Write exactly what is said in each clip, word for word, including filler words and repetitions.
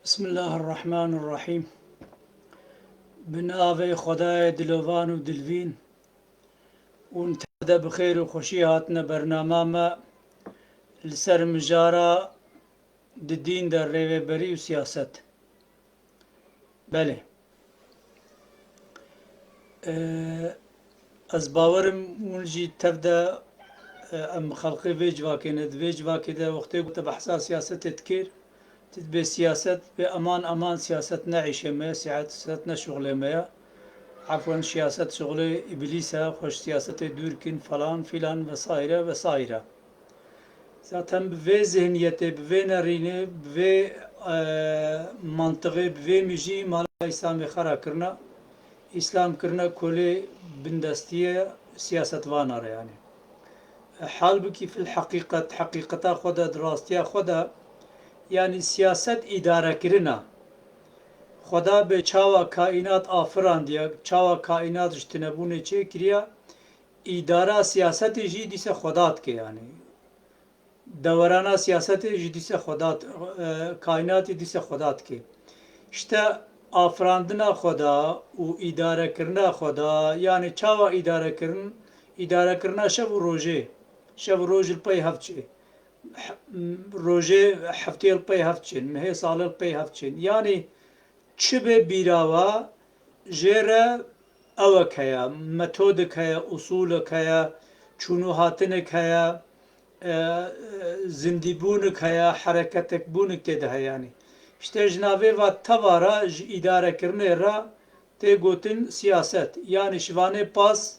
Bismillahirrahmanirrahîm. Bi navê Xwedayê dilovan û dilvîn, hûn tev de bi xêr û xweşî hatine bernama me li ser mijara di dîn de rêveberî û siyaset. Belê. Ee, ez bawerim hûn jî tev de, e, em xelqê vê civakê ne. Di vê civakê de wextê ku te behsa siyasetê dikir, tu dibê siyaset bê eman eman siyaset ne îşê me ye, siyaset ne şuxlê me ye. Efwen siyaset şuxlê îblîs e, xwe ji siyasetê dûr kin falan filan vesaire vesaire. Zaten bi vê zihniyetê, bi vê nerînê, bi vê, e, mantiqê, bi vê mijî mala Îslamê xera kirine. Îslam kirine kolê bindestiyê siyasetvana re yanî. E, halbukî fil heqîqet, heqîqeta xwe de, di rastiya xwe de, yanî siyaset îdarekirin e. Xweda bê çawa kaînat afirandiye, çawa kaînat ji tinebûnê çêkiriye, îdara siyasetê jî dîse Xweda dike yanî. Dewerana siyasetê jî dîse Xweda, e, kaînatê dîse Xweda dike. Îşte afirandina Xweda û îdarekirina Xweda, yanî çawa îdarekirin, îdarekirina şev û rojê, şev û roj li pey hev çê, he-, rojê heftê li pey hev çên, mehê salê li pey hev çên. Yanî çi bê bîra we, jê re ewek heye, metodek heye, usûlek heye, çûn û hatinek heye, e, e, zindîbûnik heye, hereketekbûnik tê de heye yanî. Îşte ji navê va teva re ji îdarekirinê re tê gotin siyaset. Yanî şivanê pas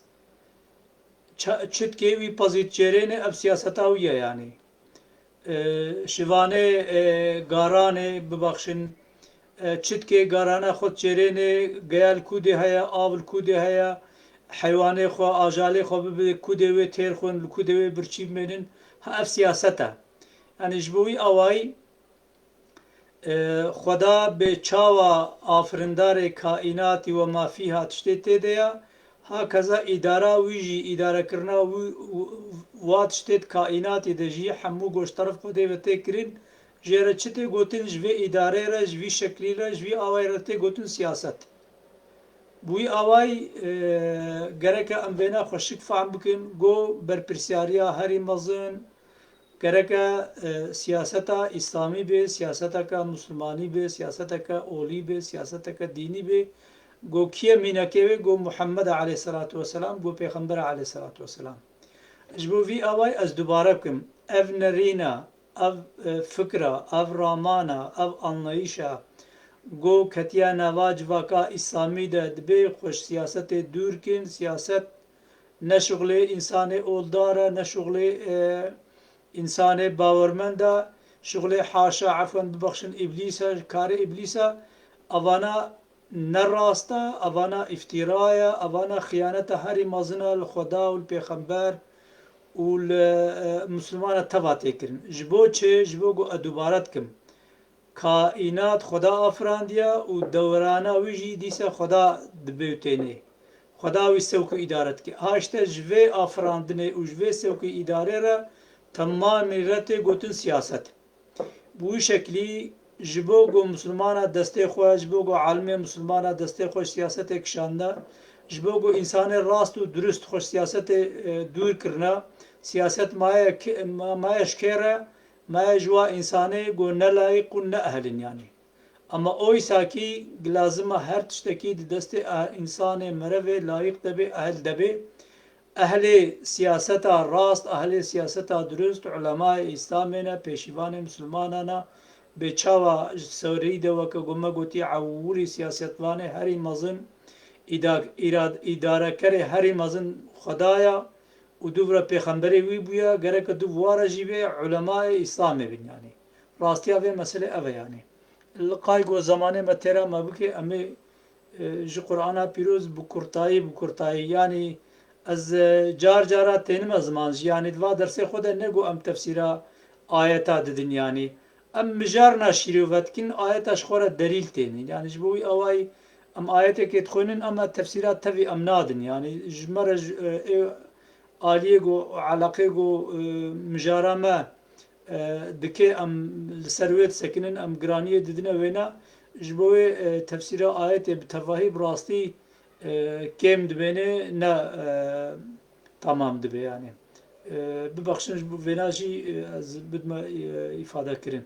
ça-, çitkê wî pazî çêrêne ev siyaseta wî ye yanî. E, şivanê, e, garanê, bibexşin, e, çitkê garana xwe çêrêne, geya li kûdê heye, av li kûdê heye, heywanê xwe, ajalê xwe bibe kûdê wê têr xwin, li kûdê wê birçî bimênin. Ha, ev siyaset e. Yanî ji bo wî awayî, e, Xweda bê çawa afirindarê kaînatî we ma fîha tiştê tê de ya, hakeza îdara wî jî, îdarekirina wî, wa tiştê di kaînatî de jî hemû goşterif Xwedê ve tê kirin, jê re çi tê gotin, ji vê îdarê re, ji vî şeklî re, ji vî awayî re tê gotin siyaset. Bi wî awayî, e, gereke em vêna xweşik fehm bikin, go berpirsiyariya herî mezin, gereke, e, siyaseta îslamî bê, siyaseteke misilmanî bê, siyaseteke olî bê, siyaseteke dînî bê. Go kî ye mînekê wê? Go Muhammed e aleyhisselatu vesselam, go Pêxember e aleyhisselatu vesselam. Ji bo vî awayî ez dubare bikim, ev nerîna, ev, e, fikra, ev ramana, ev anlayîşa, go ketiye nava civaka îslamî de, dibê xwe ji siyasetê dûr kin, siyaset ne şuxlê însanê oldar e, ne şuxlê, e, însanê bawermend e, şuxlê haşa, efwen bibexşin, îblîs e, karê îblîs e. Evana ne rast e, evana îftîra ye, evana xiyaneta herî mezin e li Xweda û li Pêxember û li, e, Misilmana teva tê kirin. Ji bo çi? Ji bo ku ez dubare dikim. Kaînat Xweda afirandiye û dewrana wî jî dîse Xweda dibê û tênê. Xweda wî sewk û îdare dike. Ha, îşte ji vê afirandinê û ji vê sewkê îdarê re temamî re tê gotin siyaset. Bi wî şeklî ji bo ku misilmana destê xwe, ji bo ku alimê misilmana destê xwe ji siyasetê kişande, ji bo ku însanê rast û durust xwe ji siyasetê, e, dûr kirine, siyaset maye ki-, ma-, maye ji kê re, maye ji wa însanê ku ne layîq û ne ehil in yanî. Ama oysa kî lazim e her tiştekî di destê e-, însanê merevê layîq de bê, ehil de bê. Ehlê siyaseta rast, ehlê siyaseta durust, ulemayê Îslamê ne, pêşîvanê misilmanan e. Bê çawa ji serî de weke ku me gotî ewilî siyasetvanê herî mezin, îda-, îrad-, îdarekerê herî mezin Xwedaya û dûv re pêxemberê wî bûye, gereke dûv wa re jî bê ulemayê Îslamê bin yanî. Rastiya vê meselê ev e yanî. Li qay ku zemanê me têra me bike, em ê, e, ji Qur'ana Pîroz bi kurtayî, bi kurtayî, yanî ez, e, car cara tênime ziman jî, yanî di va dersê xwe de ne ku em tefsîra ayeta didin, yanî em mijarna şîrove dikin, ayeta ji xwe re delîl tênin. Yanî ji bo wî awayî em ayetekê dixwînin, em tefsîra tevî em nadin. Yanî ji me re ji, e, ê aliyê ku, eleqê ku, e, mijara me e, dike, em li ser wê disekinin, em giraniyê didine wêna, ji bo wê, e, tefsîra ayetê bi tevahî bi rastî, e, kêm dibêne, ne, e, tamam dibe yani. E, bibexşin ji bo vêna jî, e, ez bidime, e, îfade kirin.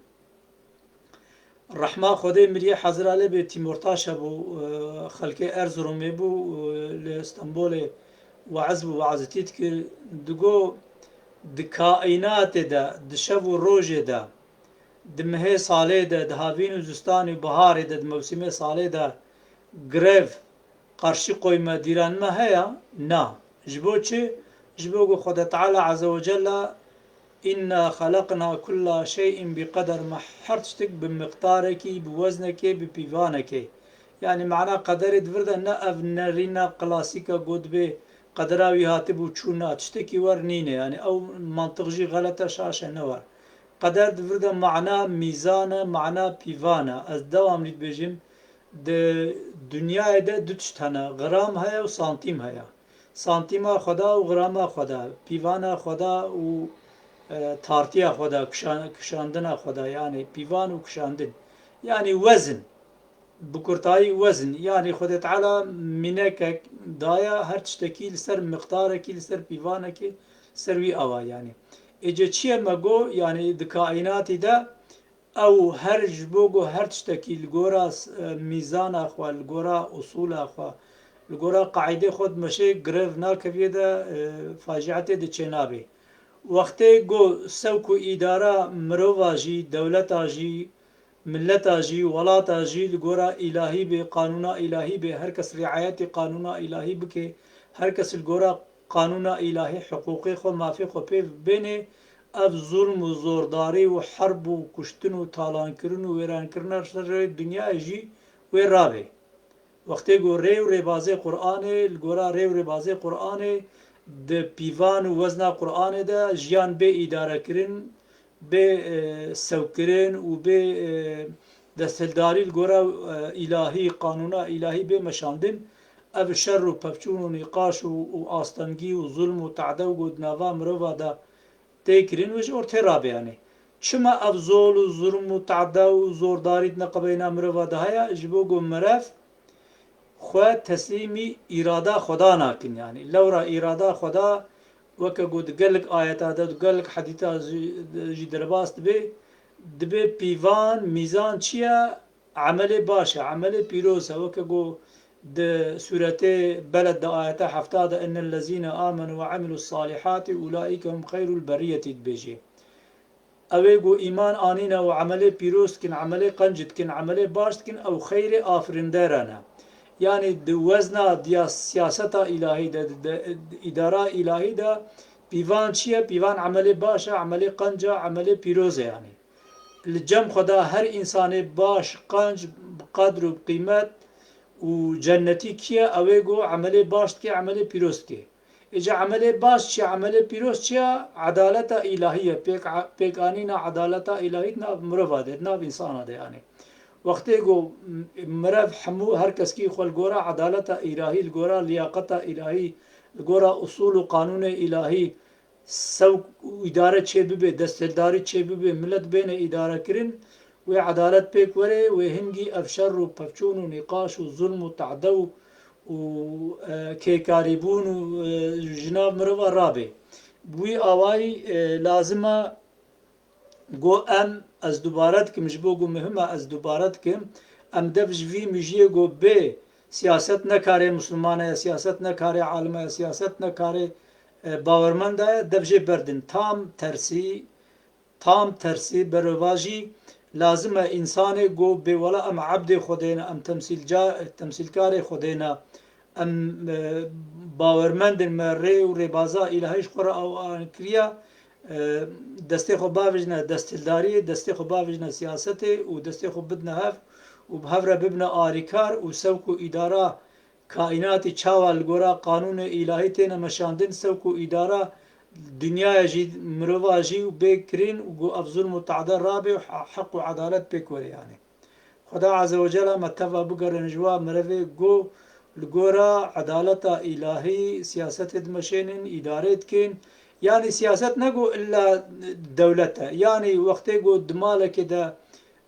Rehma Xwedê miriyê Heziralê bê Tîmortaş hebû, e, xelkê Erzurumê bû, e, li Stenbolê weez bû, weezitî dikir. Digo, di kaînatê de, di şev û rojê de, di mihê salê de, di havîn û zistanê û biharê de, di mewsimê salê de grev, qarşî qoyme, dîranme heye? Na. Ji bo çi? Ji bo ku Xwedê Teala Azze ve Celle, "Inna xeleqna kulla şey'in bi qeder", me her tiştik bi miqdarekî, bi weznekê, bi pîvanekê. Yani mana qederê di vir de ne ev nerîna klasîk e, got bê qedera wî hatibû çû, na, tiştekî wer nîne. Yani ew mantiq jî xelet e, şaş e, ne wer. Qeder di vir de mana mîzan e, mana pîvan e. Ez dewamlî dibêjim, di dinyayê de du tişt hene, gram heye û santîm heye. Santîma Xweda û grama Xweda, pîvana Xweda û, e, tartiya Xweda, kişan-, kişandina Xweda, yani pîvan û kişandin. Yani wezin, bi kurtayî wezin. Yani Xwedê Teala mînekek daye, her tiştekî li ser miqdarekî, li ser pîvanekê, ser wî awa yani. Êce çi ye me got, yani di kaînatî de ew her ji bo ku her tiştekî li gora s-, e, mîzana xwe, li gora usûla xwe, li gora qaîdê xwe dimeşe, grev nakeviyê de, e, facietê diçênabê. Wextê ku sewk û îdara mirova jî, dewleta jî, mileta jî, welata jî li gora îlahî bê, qanûna îlahî bê, her kes riayetê qanûna îlahî bike, her kes li gora qanûna îlahî hiqûqê xwe, mafê xwe pê bênê, ev zulm û zordarî û herb û kuştin û talankirin û wêrankirina ser rê dinyayê jî wê rabe. Wextê ku rê û rêbazê Qur'anê, li gora rê û rêbazê Qur'anê, di pîvan û wezna Qur'anê de jiyan bê îdarekirin, bê, e, sewkirin û bê, e, desthildarî li gora, e, îlahî, qanûna îlahî bê meşandin, ev şer û pevçûn û nîqaş û, û astengî û zulm û tade û ku di nava mirova de tê kirin, wê ji ortê rabe yani. Çima ev zol û zulm û tade û zordarî di neqebeyna mirova de heye? Ji bo ku mirev xwe teslîmî îrada Xweda nakin, yani. Lewra îrada Xweda, weke ku di gelek ayeta de, di gelek hedîta jî, jî derbas dibe, dibe pîvan, mîzan çi ye? Emelê baş e, emelê pîroz e. Weke ku di sûretê Beled de ayeta hefta de, "Innellezîne amenu ve amilus salihati ulaike hum xeyrul beriyetî" dibêje. Ew ê ku îman anîne û emelê pîroz dikin, emelê qenc dikin, emelê baş dikin, ew xeyrê afirînderan e. Yanî di wezna diya siyaseta îlahî de, de, îdara îlahî de pîvan çi ye? Pîvan emelê baş e, emelê qenc e, emelê pîroz e yanî. Li cem xwe de her însanê baş, qenc, bi qedr û bi qîmet û cennetî kî ye? Ew ê ku emelê baş dike, emelê pîroz dike. Êca emelê baş çi ye, emelê pîroz çi ye? Edaleta îlahî ye, pêk, pêkanîna edaleta îlahî di nav mirova de, di nav însana de yanî. Wextê ku mirev hemû her keskî xwe li gora edaleta îlahî, li gora liyaqeta îlahî, li gora usûl û qanûnê îlahî sewk û îdare çêbibe, desthildarî çêbibe, milet bêne îdarekirin, wê edalet pêk were, wê hingî ev şer û pevçûn û nîqaş û zulm û tade û, û, e, kêkarîbûn û, e, ji nav mirova rabe. Bi wî awayî, e, lazim e Go em, ez dubare dikim, ji bo ku muhim e, ez dubare dikim, em dev ji vî mijiyê go bê siyaset ne karê Mislimane ye, siyaset ne karê alime ye, siyaset ne karê, e, bawermenda ye, dev jê berdin. Tam tersî, tam tersî, berovajî lazim e însanê go bê wela em ebdê Xwedê ne, em temsîlca-, temsîlkarê Xwedê ne, em, e, bawermend in, me rê û rêbaza îlahî ji xwe re aw-, an kiriye, e, destê xwe bavêjine desthildariyê, destê xwe bavêjine siyasetê û destê xwe bidine hev û bi hev re bibine arîkar û sewk û îdara kaînatî çawa li gora qanûnê îlahî têne meşandin, sewk û îdara dinyaya jî, mirova jî û bê kirin û ku ev zulm û tade rabe û he-, heq û edalet pêk were yanî. Xweda Azze ve Celle me teva bigerin ji wa mirevê ku li gora edaleta îlahî siyasetê dimeşênin, îdarê dikin, Yanî siyaset ne ku illa dewlet e. Yanî wextê ku di malekê de,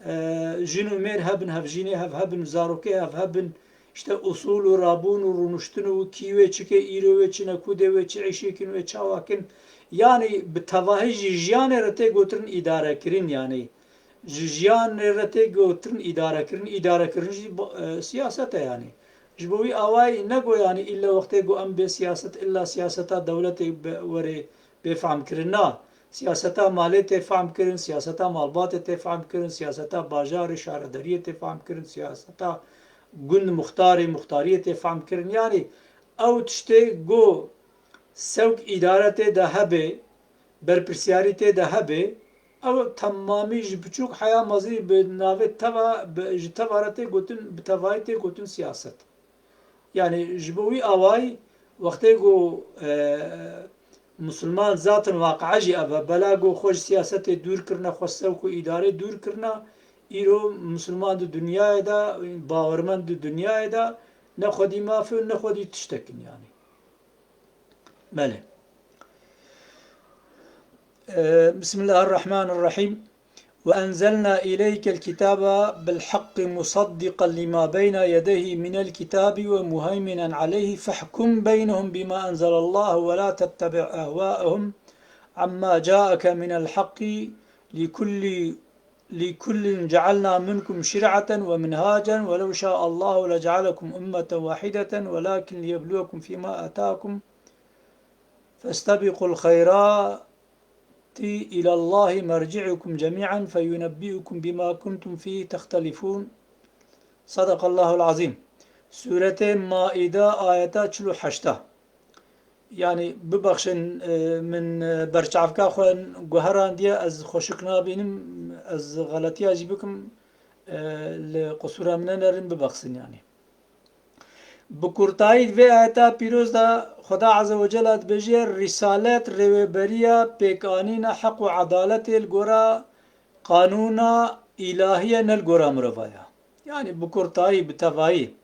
e, jin û mêr hebin, hevjînê hev hebin, zarokê hev hebin, işte usul û rabûn û rûniştin û kî wê çi ke, îro wê çi ne, ku dê wê çi îşê kin, wê çawa kin. Yanî bi tevahî ji jiyanê re tê gotin îdarekirin yanî. Ji jiyanê re tê gotin îdarekirin, îdarekirin jî bo-, e, siyaset e yanî. Ji bo wî awayî ne go yanî îlle wextê go em bê siyaset, îlla siyaseta dewletê be-, were bê fehmkirin. Na, siyaseta malê tê fehmkirin, siyaseta malbatê tê fehmkirin, siyaseta bajarê, şaredariyê tê fehmkirin, siyaseta gund, muxtarê, muxtariyê tê fehmkirin. Yanî ew tiştê go sewk îdare tê de hebe, berpirsiyarî tê de hebe, ew temamî ji biçûk heya mezin bi navê teva, bi, ji teva re tê gotin, bi tevayî tê gotin siyaset. Yanî ji bo wî awayî wextê ku, e, misilman zaten waqi'a jî ev e, bela ku xwe ji siyasetê dûr kirine, xwe sewk û îdarê dûr kirine, îro misilman di dinyayê de, bawermend di dinyayê de ne xwedî maf e û ne xwedî tiştek in yanî. Belê. E, Bismillahirrahmanirrahîm. وأنزلنا إليك الكتاب بالحق مصدقا لما بين يديه من الكتاب ومهيمنا عليه فاحكم بينهم بما أنزل الله ولا تتبع أهواءهم عما جاءك من الحق لكل لكل جعلنا منكم شرعة ومنهاجا ولو شاء الله لجعلكم أمة واحدة ولكن ليبلوكم فيما آتاكم فاستبقوا الخيرات إلى الله مرجعكم جميعا فينبئكم بما كنتم فيه تختلفون. صدق الله العظيم. Sûretê Maîde, ayeta çil û heşta. Yanî bibexşin, e, min, e, berçavka xwe guherandiye, ez xweşik nabînim, ez xeletiya jî bikim, e, li qisûra min nenerin, bibexsin yanî. Bi kurtayî di vê ayeta pîroz de Xweda Azze ve Celle dibêje, Rîsalet rêweberiya pêkanîna heq û edaletê li gora qanûna îlahî ye, ne li gora mirova ye. Yanî bi kurtayî, bi tevayî.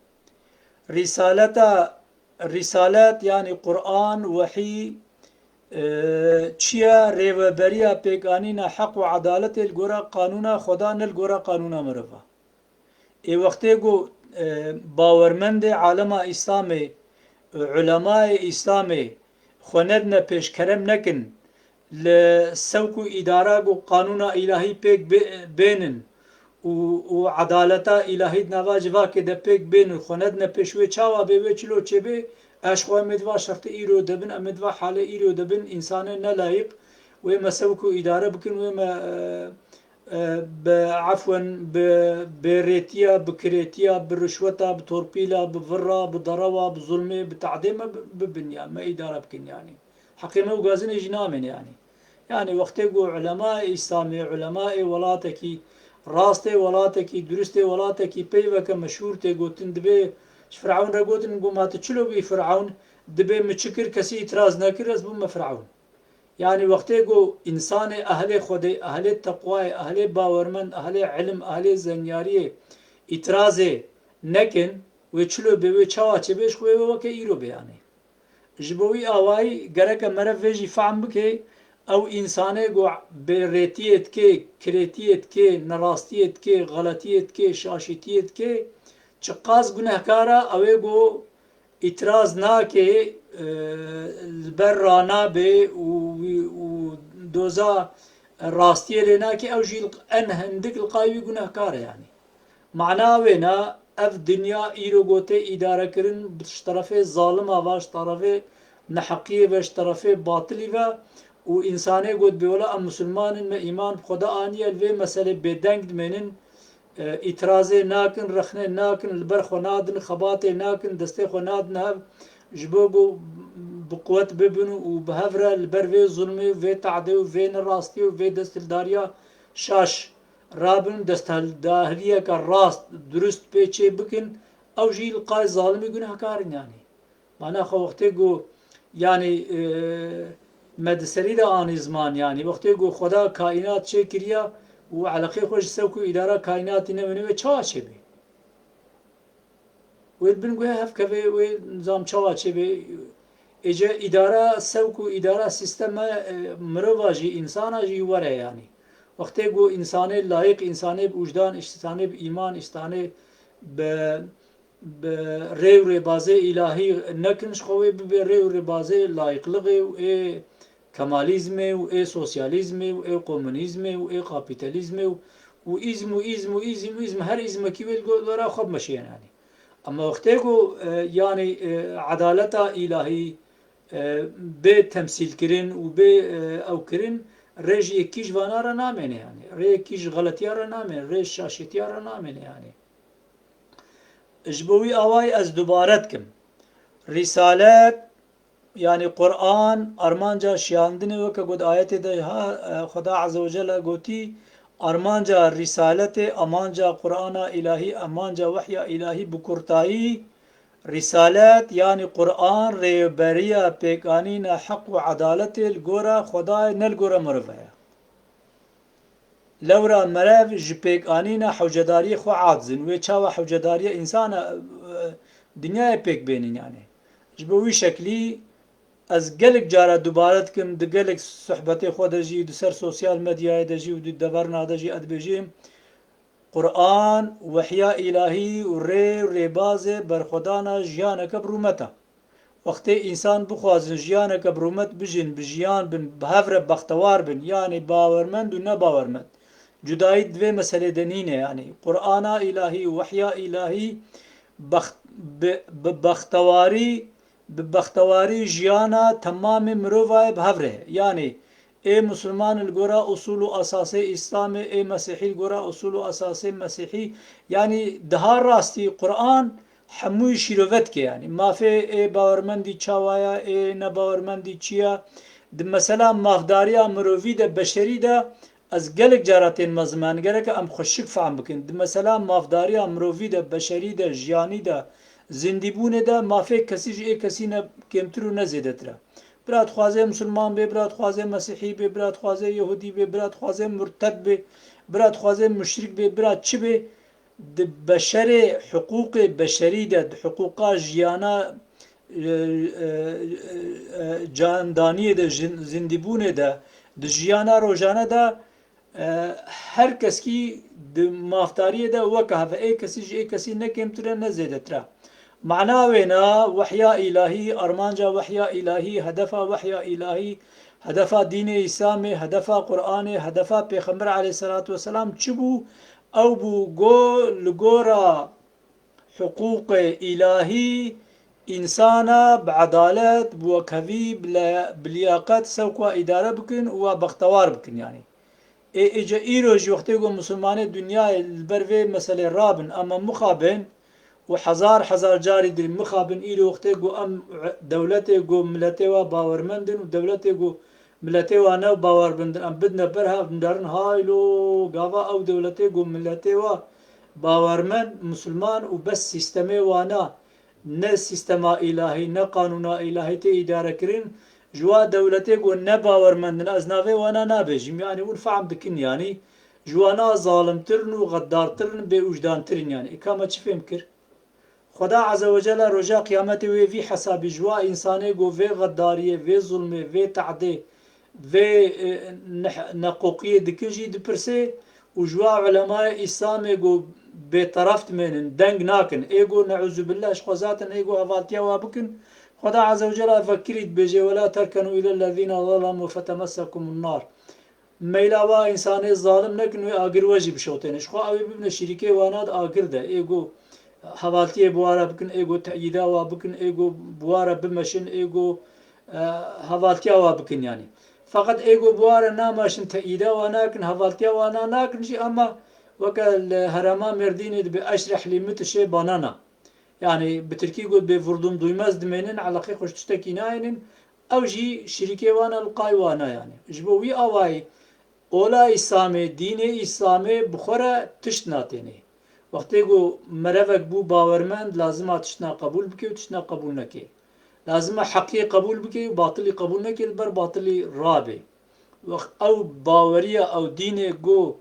Rîsaleta, rîsalet, yanî Quran, wehî, e, çi ye? Rêveberiya pêkanîna heq û edaletê li gora qanûna Xweda, ne li gora qanûna mirova. Ê wextê ku, e, bawermendê alema Îslamê, e, ulemayê Îslamê xwe nedine pêş, kerem nekin, li sewk û îdara ku qanûna îlahî pêk bê-, bênin û, û edaleta îlahî di nava civakê de pêk bênin, xwe nedine pêş, wê çawa bê, wê çilo çêbê, ez ji xwe em ê di va şertê îro de bin, em ê di va halê îro de bin, însanê nelayîq, wê me sewk û îdare bikin, wê me, e, e, bi efwen, bi bêrêtiya, bi kirêtiya, bi rişweta, bi torpîla, bi vira, bi derewa, bi zulmê, bi te'dê me bi-, bibin ya, me îdare bikin yanî. Heqê me û gazinê jî namên yanî. Yanî wextê ku ulemayê Îslamê, ulemayê welatekî, rastê welatekî, durustê welatekî, peyveke meşhûr tê gotin, dibê ji Firewn re gotin, got, ma tu çilo bî Firewn, dibê min çi kir, kesî îtiraz nekir, ez bûme Firewn. Yanî wextê ku însanê ehlê Xwedê, ehlê teqwayê, ehlê bawermend, ehlê ilim, ehlê zenyariyê îtirazê nekin, wê çilo bê, wê çawa çêbê, ji xwe wê weke îro bê yanî. Ji bo wî awayî gereke meriv vê jî fehm bike, ew însanê ku bêrêtiyê dike, kirêtiyê dike, nerastiyê dike, xeletiyê dike, şaşîtiyê dike, çiqas gunehkar e, ew ê ku îtiraz nake, e, li ber ranabe û, û doza rastiyê lê nake, ew jî en hindik li qay wî gunehkar e yanî. Mana wê ne, ev dinya îro ku tê îdarekirin, ji terefê zalima ve, ji terefê neheqiyê ve, ji terefê batilî ve û însanê got, bê wela em misilman in, me îman bi Xweda aniye, li vê meselê bêdeng dimênin, e, îtirazê nakin, rexnê nakin, li ber xwe nadin, xebatê nakin, destê xwe nadin hev, ji bo ku bi quwet bibin û bi hev re li ber vê zulmê û vê te'dê û vê nerastiyê û vê desthildariya şaş rabin, desthiledariyeke rast, durust pê çê bikin, ew jî li qay zalimî gunehkar in yanî. Mana xwe wextê ku, yanî, e, me di serî de anî ziman, yanî wextê ku Xweda kaînat çêkiriya û eleqê xwe ji sewk û îdara kaînatî newêne, wê çawa çêbê? Wê li bin guhê hevkeve, wê nizam çawa çêbê? Êce îdara sewk û îdara sîsteme, e, mirova jî, însana jî were yanî. Wextê ku însanê layiq, însanê bi ûjdan, însanê bi îman, însanê bi, bi rê û rêbazê îlahî nekin ji xwe wê bibe rê û rêbazê layiqlixê û ê kemalîzmê û ê sosyalîzmê û ê komunîzmê û ê kapîtalîzmê û, û îzm û îzm û îzm û îzm, her îzmekî wê li gora xwe bimeşiyen yanî. Ama wextê ku, e, yanî, e, edaleta îlahî, e, bê temsîlkirin û bê, e, ew kirin, rê ji yekî ji vana re namêne yanî. Rê yekî ji xeletiya re namêne, rê ji şaşetiya re namêne yanî. Ji bo wî awayî ez dubare dikim. Rîsalet, yanî Quran, armanca şiyandinê weke got ayetê de ha, e, Xweda Azze ve Celle gotî, armanca rîsaletê, amanca Qurana îlahî, amanca wehya îlahî bi kurtayî, rîsalet, yanî Quran, rêberiya pêkanîna heq û edaletê li gora Xwedayê, ne li gora mirove ye. Lewra merev ji pêkanîna hewcedariyê xwe aciz in. Wê çawa hewcedariya însana, e, dinyayê pêk bênin yanî. Ji bo wî şeklî ez gelek cara dubare dikim, di gelek sohbetê xwe de jî, di ser sosyal medyayê de jî û di deverna de jî ez dibêjim, Quran, wehya îlahî û rê û rêbazê berxwedana jiyaneke bi rûmet e. Wextê însan bixwazin jiyaneke bi rûmet bijîn, bi jiyan bin, bi hev re bextewar bin, yanî bawermend û nebawermend. Cudayî di vê meselê de nîne, yanî Qur'ana îlahî û wehya îlahî bext-, bi, bi bextewarî, bi bextewarî jiyana temamê mirovayê bi hev re ye. Yanî ê misilman li gora usûl û esasê Îslamê, ê mesîhî li gora usûl û esasê mesîhî, yanî diha rastî Qur'an hemûyî şîrove dike, yanî mafê ê bawermendî çawa ye, ê nebawermendî çi ye? Di mesela mafdariya mirovî de, beşerî de ez gelek cara tên mezin, gereke em xweşik fehm bikin. Di mesela mafdariya mirovî de, beşerî de, jiyanî de, zindîbûnê de mafê kesî ji ê kesî ne kêmtir û ne zêdetir e. Bira dixwaze misilman bê, bira dixwaze mesîhî bê, bira dixwaze yehûdî bê, bira dixwaze murted bê, bira dixwaze muşrik bê, bira çi bê, di beşerê, hiqûqê beşerî de, di hiqûqa jiyana, e, e, e, candaniyê de, jin-, zindîbûnê de, di jiyana rojane de, e, her keskî di mafdariyê de weke hev e, ê kesî ji ê kesî ne kêmtir e, ne zêdetir e. Mana wêna wehya îlahî, armanca wehya îlahî, hedefa wehya îlahî, hedefa dînê Îslamê, hedefa Qur'anê, hedefa Pêxember aleyhisselatu vesselam çi bû? Ew bû go li gora hiqûqê îlahî însana bi edalet, bi wekhevî, bi le-, bi liyaqet sewka îdare bikin û wa bextewar bikin yanî. Ê, êce îro jî wextê ku misilmanê dinyayê li ber vê meselê rabin, ama mixabin û hezar hezar carî dir mixabin, îro wextê ku em dewletê ku miletê wa bawermend in û dewletê ku miletê wa ne bawermend in, em bidine ber hev, em derin haylo, gava ew dewletê ku miletê wa bawermend, misilman û bes sîstemê wana, ne sîstema îlahî, ne qanûna îlahî tê îdare kirin, ji wa dewletê ku ne bawermend in, ez navê wana nabêjim, yanî hûn fehm dikin, yanî ji wana zalimtir in û xeddartir in, bêûjdantir in, yanî. Ê ka me çi fêm kir? Xweda Azze ve Celle roja qiyametê wê vî hesabî ji wa însanê ku vê xeddariyê, vê zulmê, vê tehdê, vê, e, ne-, neqoqiyê dikin jî dipirsê û ji wa ulemayê Îslamê ku bêteref dimênin, deng nakin. Ê ku ne'uzubillah ji xwe zaten ê ku hevaltiya wa bikin, Xweda Azze ve Celle vekirî dibêje, "Ve la terkenu ilellezîne zalemu fetemessekumun nar." Meyla wa însanê zalim nekin, wê agir we jî bişewtêne. Ji xwe ew ê bibine şirîkê wana di agir de. Ê ku hevaltiyê bi wa re bikin, ê ku teyîda wa bikin, ê ku bi wa re bimeşin, ê ku, e, hevaltiya wa bikin yanî. Feqet ê ku bi wa re nameşin, teyîda wa nakin, hevaltiya wana nakin jî, ama weke li herêma Mêrdînê dibe eşreh lî mitişê banana. Yanî bi tirkî got bê vurdum duymez dimênin, eleqê xwe ji tiştekî nayênin. Ew jî şirîkê wan e, li qay wan e yanî. Ji bo wî awayî ola Îslamê, dînê Îslamê bi xwe re tişt natênê. Wextê ku merevek bû bawermend, lazim a tiştna qebûl bike û tiştna qebûl neke. Lazim e heqiyê qebûl bike û batilî qebûl neke, li ber batilî rabe. Wext ew baweriya, ew dînê ku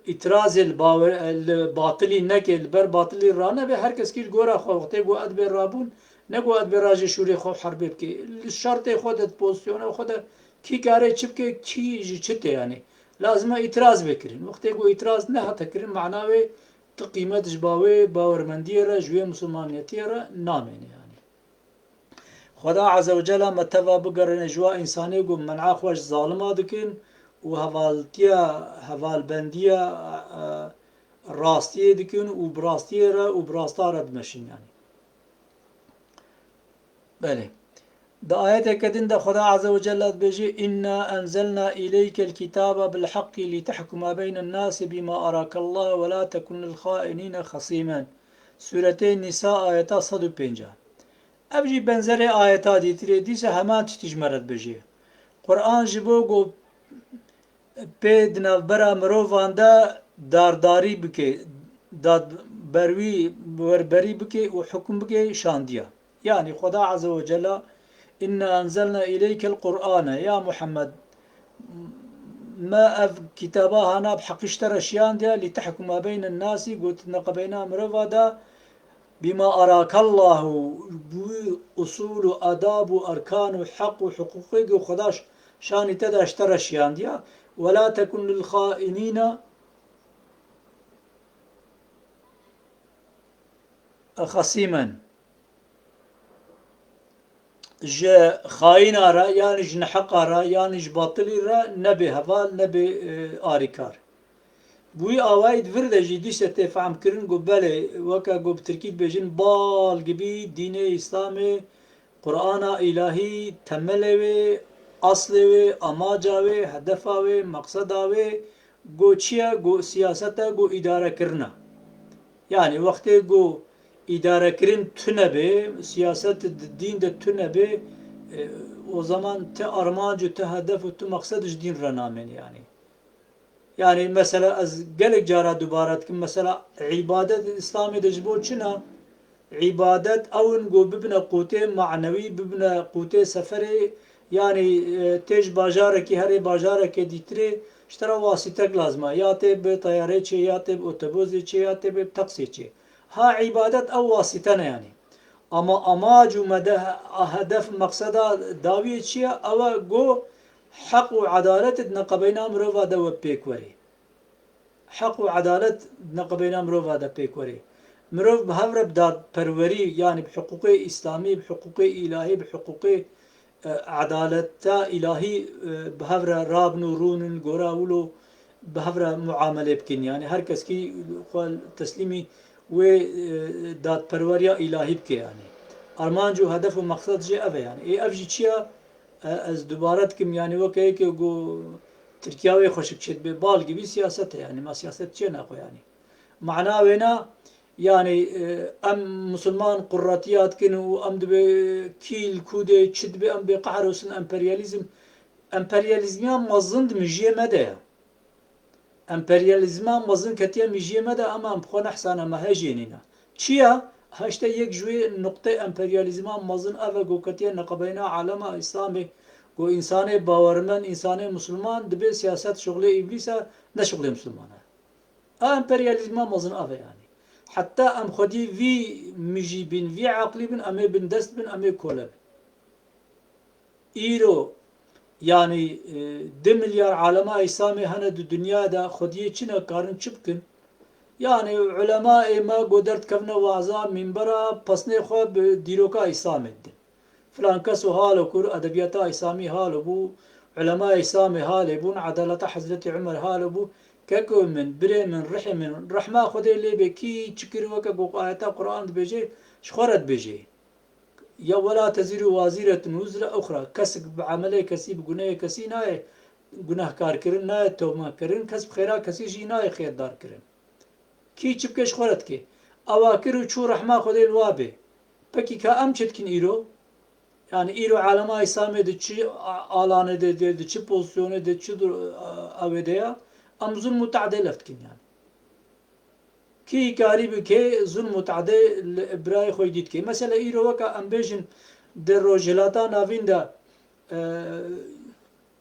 îtirazê li bawer-, li batilî neke, li ber batilî ranebe, her keskî li gora xwe wextê ku ez dibê rabûn, Ne ku ez dibê rajê şûrê xwe herbê bike. Li şertê xwe de, di pozisyona xwe de kî kare çi bike, kî ji çi tê yanî. Lazim e îtiraz bê kirin. Wextê ku îtiraz nehate kirin, mana wê tu qîmet ji ba wê bawermendiyê re, ji wê misilmaniyetiyê re namêne yanî. Xweda Azze ve Cella me teva bigerîne ji wa însanê ku men'a xwe ji zalima dikin û hevaltiya, hevalbendiya, e, rastiyê dikin û bi rastiyê re û bi rasta re dimeşin yanî. Belê. Di ayeteke din de Xweda Azze ve Celle dibêje, "Inna enzelna ileykel kitabe bil haqqi li tehkuma beynen nasi bima arakallah ve la tekun lil xainine xasimen." Sûretê Nîsa, ayeta sed û pêncî. Ev jî benzerê ayeta dîtirê, dîsa heman tiştî ji me re dibêje. Quran ji bo ku pê di navbera mirovan de dardarî bike, dadberwî, werberî bike û hukm bike, şandiya. Yanî Xweda Azze ve Cella, "Inna enzelna ileykel Qur'ane", ya Muhammed, me ev kitaba hana bi heqî ji te re şiyandiya, "li tehkuma beynen nasi", got, neqebeyna mirova de, "bima arakallahu", bi wî usul û adab û erkan û heq û hiqûqê ku Xweda ş-, şanî te de ji te re şiyandiya, "ve la tekun lil xainîne xasîmen." Ji xayîna re, yanî ji neheqa re, yanî ji batilî re nebê heval, nebê, e, arîkar. Bi wî awayî di vir de jî dîse tê fehmkirin ku belê, weke ku bi tirkî dibêjin, bal gibî dînê Îslamê, Qur'ana Îlahî temelê wê, aslê wê, amaca wê, hedefa wê, meqseda wê, ku çi ye, ku siyaset e, ku îdarekirin e. Yanî wextê ku îdarekirin tune be, siyaset di dîn de tune be, e, o zaman ti armanc û ti hedef û ti meqsed ji dîn re namêne yanî. Yanî mesela ez gelek cara dubare dikim, mesela îbadet Îslamê de ji bo çi ne? Îbadet ew in ku bibine qûtê manewî, bibine qûtê seferê, yanî, e, tê ji bajarekî herê bajareke dîtirê, ji te re wasîtek lazim e. Ya tê bi teyarê çê, ya tê bi otobozê çê, ya tê bi taksê çê. Ha îbadet ew wasîte ne yanî. Ama amac û mede-, hedef, meqseda dawiyê çi ye? Ew e ku heq û edalet di neqebeyna mirova de we pêk werê. Heq û edalet di neqebeyna mirova de pêk werê. Mirov bi hev re bi dadperwerî, yanî bi hiqûqê îslamî, bi hiqûqê îlahî, bi hiqûqê, e, edaleta îlahî, e, bi hev re rabin û rûnin, gora wilo bi hev re muamelê bikin. Yanî her keskî xwe teslîmî wê, e, dadperweriya îlahî bike yanî. Armanc û hedef û meqsed jê ev e yanî. Ê ev jî çi ye? E, ez dubare dikim, yanî weke yekê ku Tirkiya wê xweşik çêdibe, bal gibî siyaset e, yanî ma siyaset çi ye naxwe yanî. Mana wê ne, yanî, e, em misilman qurretiya dikin û em dibe kî li ku de çi dibe, em bê qehrosin emperyalîzm. Emperyalîzmiya mezin di mijiyê me de ye. Emperyalîzma mezin ketiye mijiyê me de, ama em bi xwe nehsane, me hejê nîne. Çi ye? Heşte yek ji wê nuqtê emperyalîzma mezin ev e ku ketiye neqebeyna alema Îslamê, ku însanê bawermend, însanê misilman dibê siyaset şixulê îblîs e, ne şixulê misilman e. A emperyalîzma mezin ev e yanî. Heta em xwedî vî mijî bin, vî eqlî bin, em ê bindest bin, em ê kole bin. Îro, yanî, e, du milyar alema Îslamê hene di dinya de, xwediyê çi ne, karin çi bikin? Yanî, ulemayê me ku derdikevine waza mînbera, pesnê xwe bi dîroka Îslamê didin. Filan kes û halo kur, edebiyata Îslamî halo bû, ulemayê Îslamê halê bûn, edaleta Hezretî Umer halo bû. Keko min, birê min, rihê min, rehma Xwedê lê bê, kî çi kir, weke ku ayeta Quran dibêje, ji xwe re dibêje. Ya wela tezîru wazîretun wizre uxra. Kesik bi emelê kesî, bi gunehê kesî nayê gunehkar kirin, nayê tewme kirin. Kes bi xêra kesî jî nayê xêrdar kirin. Kî çi bike ji xwe re dike. Ewa kir û çû, rehma Xwedê li wa bê. Pekî ka em çi dikin îro? Yani îro alema Îslamê di çi a-, alanê de, de, di çi pozisyonê de, çi dur-, a-, awê de ya? Em zulm û teadê lef dikin yani. Kî karî bike zulm û teadê li birayê xwe dî dike. Mesela îro weka em bêjin di Rojhilata Navîn de, e,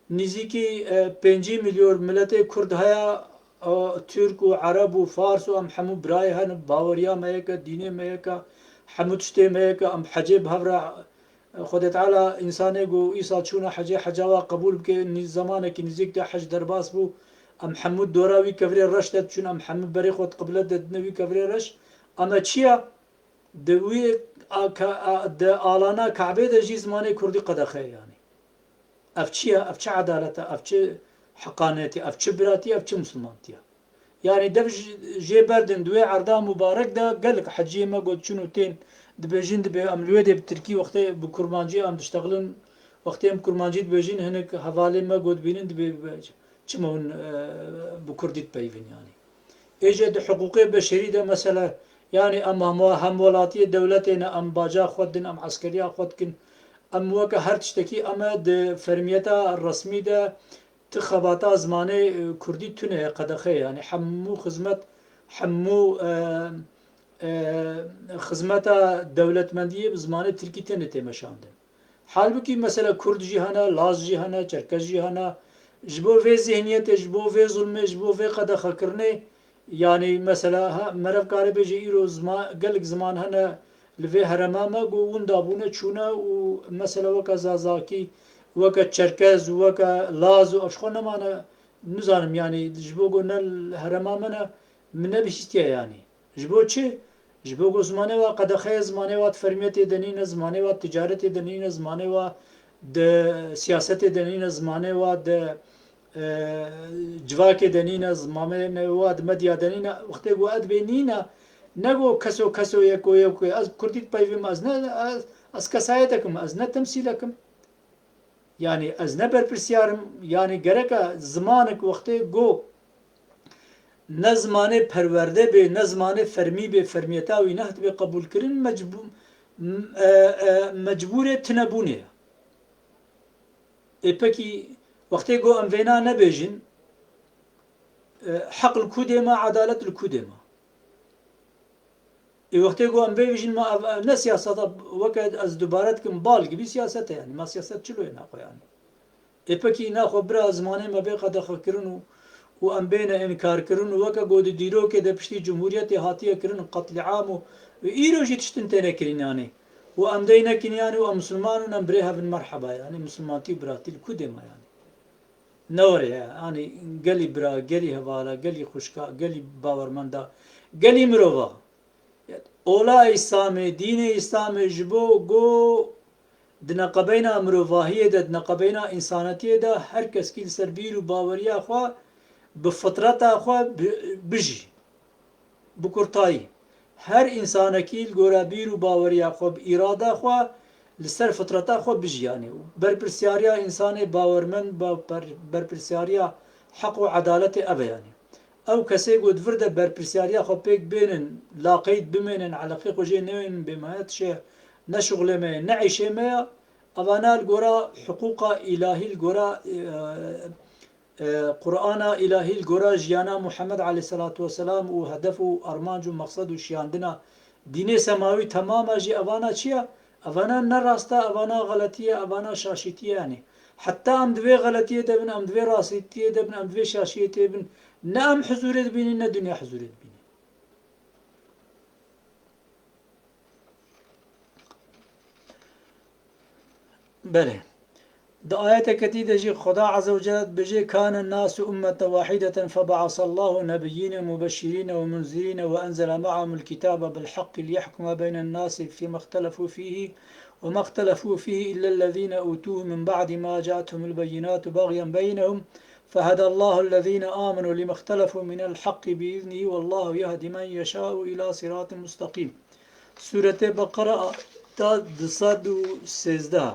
nîzîkî, e, pêncî milyon miletê Kurd heye, o, Tirk û Ereb û Fars û em hemû birayê herin, baweriya me yek e, dînê me yek e, Hemû tiştê me ye ke em hecê bi hev re, Xwedê Teala însanê ku îsal çûne hecê, heca wa qebûl bike, nî-, zemanekî nîzîk de hec derbas bû, em hemû dora wî kevirê reş de diçûn, em hemû berê xwe di qiblet de didine wî kevirê reş. Ama çi ye? Di wî a-, ka-, a-, di alana Kabê de jî zimanê kurdî qedexe ye, yanî. Ev çi ye? Ev çi edalet e? Ev çi heqanetî? Ev çi biratî ye? Ev çi misilmantî ye? Yanî dev ji-, jê berdin di wê erda mubarek de gelek heciyê me got çûn û tên dibêjin, dibê em li wê dê bi tirkî wextê bi kurmancî em diştexilin, wextê em kurmancî dibêjin hinek hevalên me got bînin dibê çima hûn, e, bi kurdî dipeyivin yanî. Êje di hiqûqê beşerî de mesela, yanî em hemwa-, hemwelatiyê dewletê ne, em baca xwe din, em eskeriya xwe dikin, em weke her tiştekî em e di fermiyeta resmî de ti xebata zimanê, e, kurdî tune ye, qedexe ye. Yanî hemû xizmet, hemû, e, e, xizmeta dewletmendiyê bi zimanê tirkî tenê tê meşandin. Halbûkî mesela kurd jî hene, laz jî hene, çerkez jî hene. Ji bo vê zihniyetê, ji bo vê zulmê, ji bo vê qedexekirinê, yanî mesela ha, meriv kare bêje îro zima-, gelek ziman hene li vê herêma me ku winda bûne çûne û mesela weke zazakî, weke çerkez û weke laz û ev ji xwe nemane, nizanim yanî ji bo ku ne li herêma me ne, min nebihîstiye yanî. Ji bo çi? Ji bo ku zimanê wa qedexe ye, zimanê wa di fermiyetê de nîne, zimanê wa di ticaretê de nîne, zimanê wa di siyasetê de nîne, zimanê wa di, e, civakê de nîne, zimanê wa di medya de nîne. Wextê ku ez dibê nîne, ne ku keso keso yeko yeko ye. Ez bi kurdî dipeyvim, ez ne, ez, ez kesayetek im, ez ne temsîlek im. Yanî ez ne berpirsiyar im, yanî gereke zimanek wextê go ne zimanê perwerde bê, ne zimanê fermî bê, fermiyeta wî nehtibe qebûlkirin, mecbû-, m-, e, e, mecbûrê tinebûnê ye. Ê pekî wextê go em vêna nebêjin, e, heq li ku dê ma, edalet li ku dê ma? Ê wextê ku em bêjin ma ev, ev ne siyaseta, weke ez dubare dikim, bal gibî siyaset e yanî. Ma siyaset çilo ye naxwe yanî? Ê pekî naxwe bira zimanê me bê qedexekirin û, û em bêne înkarkirin û weke ku di dîrokê de piştî cumhuriyetê hatiye kirin qetlîam û, û îro jî tiştin têne kirin yanî. Û em dey nekin yanî û em misilman in, em birê hev in, merheba yanî. Misilmantî û biratî li ku dê ma yanî? Ne were ye, yanî gelî bira, gelî hevala, gelî xwişka, gelî bawermenda, gelî mirova. Ola Îslamê, dînê Îslamê ji bo go di neqebeyna mirovahiyê de, di neqebeyna însanetiyê de her keskî li ser bîr û baweriya xwe, bi fitreta xwe bi-, bijî. Bi kurtayî, her însanekî li gora bîr û baweriya xwe, bi îrada xwe, li ser fitreta xwe bijî yanî. Berpirsiyariya însanê bawermend, ba-, ber-, berpirsiyariya heq û edaletê ev e yanî. Ew kesê ku di vir de berpirsiyariya xwe pêk bênin, laqeyd bimênin, eleqê xwe jê neyênin, bê me ye tişê ne şixulê me ye, ne îşê me ye, evana li gora hiqûqa îlahî, li gora, e, e, Qur'ana îlahî, li gora jiyana Muhammed aleyhisselatu vesselam û hedef û armanc û meqsed û şiyandina dînê semawî temama jî evana çi ye? Evana ne rast e, evana xeletî ye, evana şaşîtî ye yanî. Heta em di vê xeletiyê de bin, em di vê rastîtiyê de bin, em di vê şaşiyê tê bin, ne em huzûrê dibînin, ne dinya huzûrê dibîne. Belê. Di ayeteke dî de jî Xweda Azze ve Celle dibêje, "Kane nasu ummeten wahideten febe'asallahu nebiyyîne mubeşşirîne ve munzirîne ve enzele ma'ahumul kitabe bil haqqi liyehkume beynen nasi fîme ihtelefû fîhî ve me ihtelefû fîhî illellezîne utûhu min ba'di ma ca'ethumul beyinatu bagyen beynehum fehedallahul lezîne amenu lime ihtelefû minel haqqi biiznihî vallahu yehdi men yeşa'u ila siratin mustakîm." Sûretê Beqera, ayeta du sed û sêzdeh.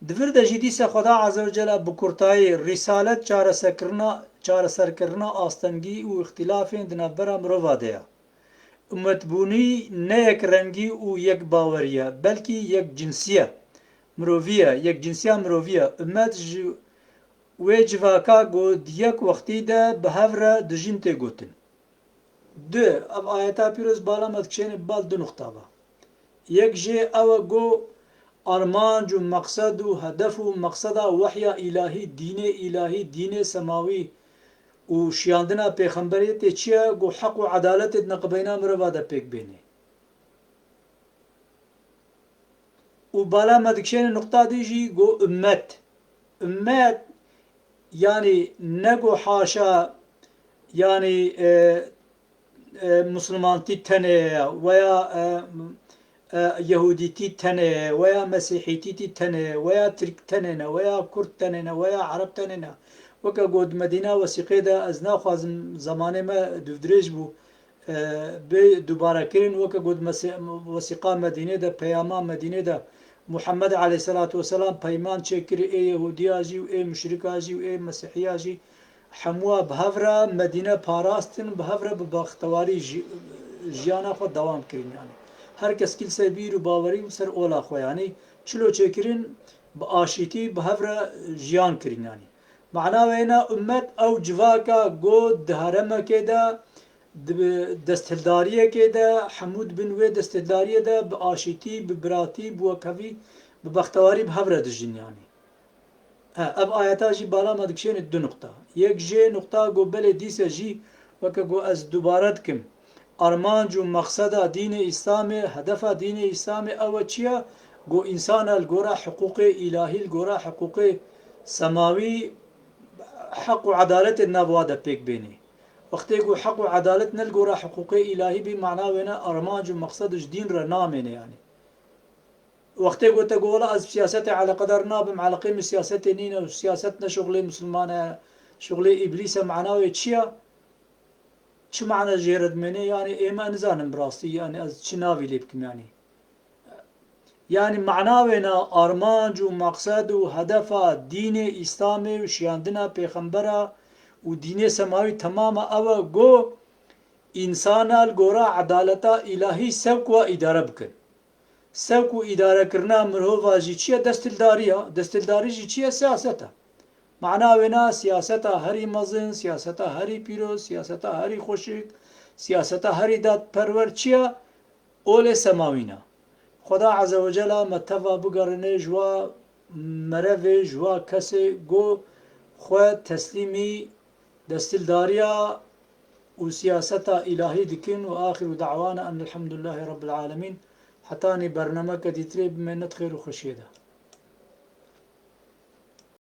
Di vir de jî dîsa Xweda Azze ve Celle bi kurtayî, rîsalet çareserkirina, çareserkirina astengî û îxtîlafên di navbera mirova de ye. Ummetbûnî ne yek rengî û yek bawerî ye, belkî yek cinsî ye. Mirovî ye, yek cinsiya mirovî ye. Ummet ji wê civaka ku di yek wextî de bi hev re dijîn tê gotin. Du, ev ayeta pîroz bala me dikişêne bal du nuqta ve. Yek jê ew e ku armanc û meqsed û hedef û meqseda wehya îlahî, dînê îlahî, dînê semawî û şiyandina pêxemberiyetê çi ye ku heq û edaletê di neqebeyna mirova de pêk bênê. Û bala me dikişêne nuqta dî jî, got, ummet. Ummet, yanî ne got haşa, yanî, e, e, Muslimantî tenê ye, weya, e, e, Yehûdîtî tenê ye, weya Mesîhîtîtî tenê ye, weya Tirk tenê ne, weya Kurd tenê ne, weya Ereb tenê ne. Weke got Medîna wesîqê de, ez naxwazim, zemanê me dûvdirêj bû, e, bê dubarekirin, weke got mesi-, wesîqa Medînê de, peyama Medînê de, Muhammed aleyhisselatu vesselam peyman çêkirî ê Yehûdiya jî û ê muşrika jî û ê Mesîhiya jî, hemûa bi hev re Medîne parastin, bi hev re bi bextewarî ji-, jiyana xwe dewam kirin, yanî. Her kes kil ser bîr û bawerî û ser ola xwe, yanî, çilo çêkirin, bi aşîtî, bi hev re jiyan kirin, yanî. Mana wê ne, ummet ew civaka got di heremekê de, di desthildariyekê de, hemû dibin wê desthildariyê de bi aşîtî, bi biratî, bi wekhevî, bi bextewarî bi hev re dijin, yanî. He, ev ayeta jî bala me dikişêne du nuqta. Yek jê nuqta, got belê dîse jî, weke got ez dubare dikim, armanc û mexseda dînê Îslamê, hedefa dînê Îslamê ew e çi ye? Got însana li gora hiqûqê îlahî, li gora hiqûqê semawî, heq û edaletê di nav wa de pêk bênê. Wextê ku heq û edalet ne li gora hiqûqê îlahî bî, mana wê ne armanc û mexsed ji dîn re namêne, yanî. Wextê ku te got, wela ez bi siyasetê eleqedar nabim, eleqê min siyasetê nîne û siyaset ne şuxlê misilman e, şuxlê îblîs e, mana wê çi ye? Çi mana jê re dimêne? Yanî ê me nizanim bi rastî, yanî ez çi navî lê bikim, yanî. Yanî mana wê ne, armanc û maqsed û hedefa dînê Îslamê û şiyandina pêxembera û dînê semawî temama ew e, got, însana li gora edaleta îlahî sewk wa îdare bikin. Sewk û îdarekirina mirova jî çi ye? Desthildariya. Desthildarî jî çi ye? Siyaset e. Mana wê ne, siyaseta herî mezin, siyaseta herî pîroz, siyaseta herî xweşik, siyaseta herî dadperwer çi ye? Olê semawî ne. Xweda Azze ve Cella me teva bigerîne ji wa merevê, ji wa kesê ku xwe teslîmî desthildariya û siyaseta îlahî dikin. Ve axiru da'wana enelhamdulillahî rabbil alemîn. Hetanî bernameke dîtirê bimêne di xêr û xweşiyê de.